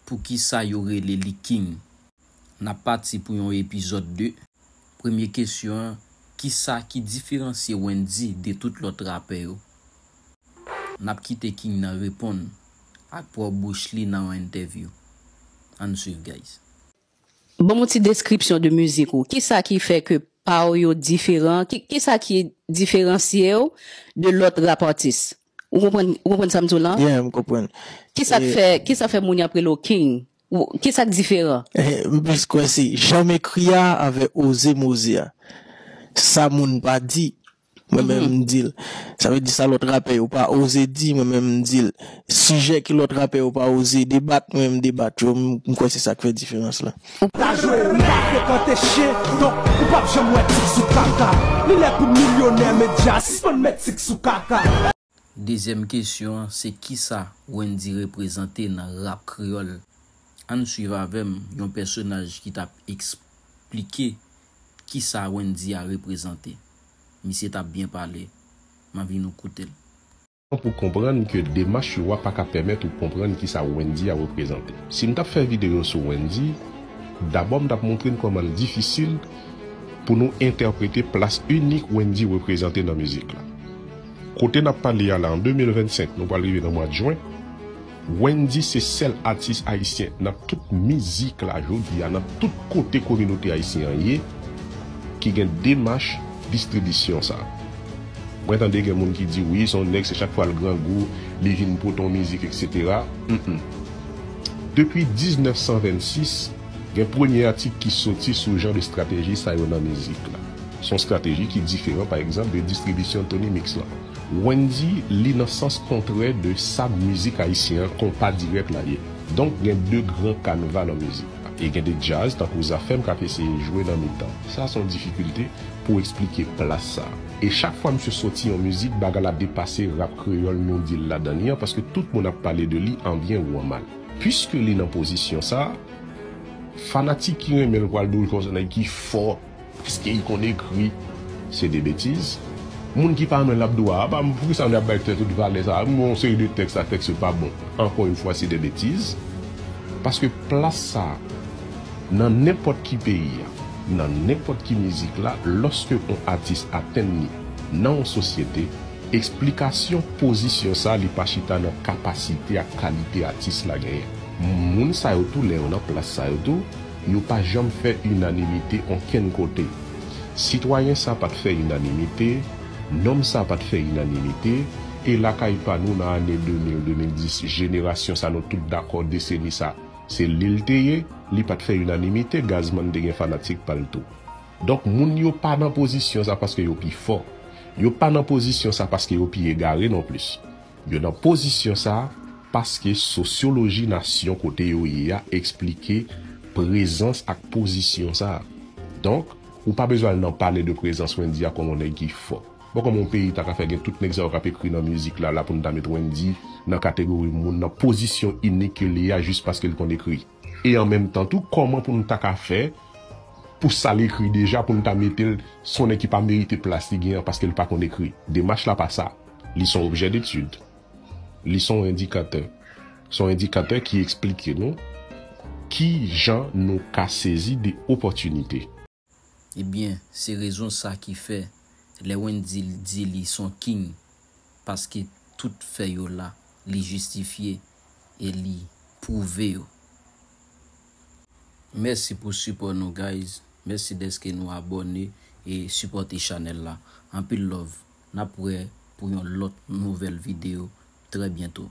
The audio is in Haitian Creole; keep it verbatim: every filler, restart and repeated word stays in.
Poukisa yo rele li King? N ap pati pou yon epizòd de. Premye kesyon an, kisa ki diferansye Wendyy de tout lòt rapè yo? N ap kite King nan reponn ak pwòp bouch li nan yon entèvyou. Ann swiv, guys. Ban m yon ti deskripsyon de mizik ou. Kisa ki fè ke pa w yo diferan? Ki, kisa ki diferansye w de lòt rap artist? Ou konprann, ou konprann sa m di w la? Yeah, m konprann. Kisa k fè, kisa fè moun yo ap rele w King? Ou, kisa k diferan? Eh, m plis kwè se jan m ekri a avèk oze m oze a. Sa moun pa di, mwen menm m di l. Sa vle di sa lòt rapè yo pa oze di, mwen menm m di l. Sijè ke lòt rapè yo pa oze debat, mwen menm m debat yo. M, m kwè se sa k fè diferans la. Ta jwe, m pa frekante chen, donk ou p ap janm wè tik sou kaka. Li lè pou milyonè, medya, sispann met tik sou kaka. Dezyèm kesyon an, se kisa Wendyy reprezante nan rap kreyòl? Ann swiv avè m yon pèsonaj ki t ap eksplike kisa Wendyy a reprezante. Misye t ap byen pale. M anvi nou koute l. Pou konprann ke demach yo a pa ka pèmèt ou konprann kisa Wendyy a reprezante. Si m t ap fè videyo sou Wendyy, dabò m t ap montre n kòman l difisil pou nou entèprete plas inik Wendyy reprezante nan mizik la. Kote n ap pale a la, an de mil vennsenk, nou pral rive nan mwa jen, Wendyy se sèl atis ayisyen nan tout mizik la jodi a, nan tout kote kominote ayisyen an ye, ki gen demach distribisyon sa. Mwen tande gen moun ki di wi, se yon nèg, se chak fwa l grangou, li vin pote yon mizik, etsetera. Mm, mm. Depi diznèf san vennsis, gen premye atik ki soti sou jan de estrateji sa yo nan mizik la. Se yon estrateji ki diferan, pa egzanp, de distribisyon Tony Mix lan. Wendyy, li nan sans kontrè de sa mizik ayisyen an, konpa dirèk la ye. Donk, gen de gran kanva nan mizik la. E gen de djaz, tankou Zafèm, k ap eseye jwe nan mitan. Sa se yon difikilte pou eksplike plas sa. E chak fwa misye soti yon mizik, bagay la depase rap kreyòl nou di l ladan li an, paske tout moun ap pale de li an byen ou an mal. Piske li nan pozisyon sa, fanatik ki renmen l pral di w se yon nèg ki fò, piske li konn ekri, se de betiz. Moun ki pa renmen l ap di w, a, a pa m, poukisa nou ap bay tèks tout valè sa? M wè yon seri de tèks la, tèks yo pa bon. Ankò yon fwa, se de betiz. Paske plas sa, nan nenpòt ki peyi a, nan nenpòt ki mizik la, lòske yon atis atenn li nan yon sosyete, eksplikasyon pozisyon sa, li pa chita nan kapasite ak kalite atis la genyen. Moun sa yo tou, lè yo nan plas sa yo tou, yo pa janm fè inanimite onkenn kote. Sitwayen sa pa t fè inanimite, nonm sa pa t fè inanimite, e lakay pa nou nan ane de mil, de mil dis, jenerasyon sa nou tout dakò, deseni sa, se li l te ye, li pa t fè inanimite, Gazman te gen fanatik pa l tou. Donk, moun yo pa nan pozisyon sa paske yo pi fò. Yo pa nan pozisyon sa paske yo pi egare non plis. Yo nan pozisyon sa paske sosyoloji nasyon kote yo ye a eksplike prezans ak pozisyon sa. Donk, ou pa bezwen al nan pale de prezans Wendyy a kòm yon nèg ki fò. Bon, kòman yon peyi ta ka fè gen tout nèg sa yo k ap ekri nan mizik la, la pou n ta met Wendyy nan kategori moun nan pozisyon inik ke li ye a jis paske l konn ekri? E an menm tan tou, kòman pou n ta ka fè pou sa l ekri deja, pou n ta mete l, se yon nèg ki pa merite plas li gen an paske l pa konn ekri? Demach la pa sa. Li se yon objè detid. Li se yon endikatè. Se yon endikatè ki eksplike nou ki jan nou ka sezi de opòtinite. Ebyen, se rezon sa ki fè, lè Wendyy di li se yon king, paske tout fè yo la, li jistifye e li pwouve yo. Mèsi pou sipò nou, guys. Mèsi dèske nou abòne e sipòte chanèl la. Anpil love. N ap wè pou yon lòt nouvèl videyo trè byento.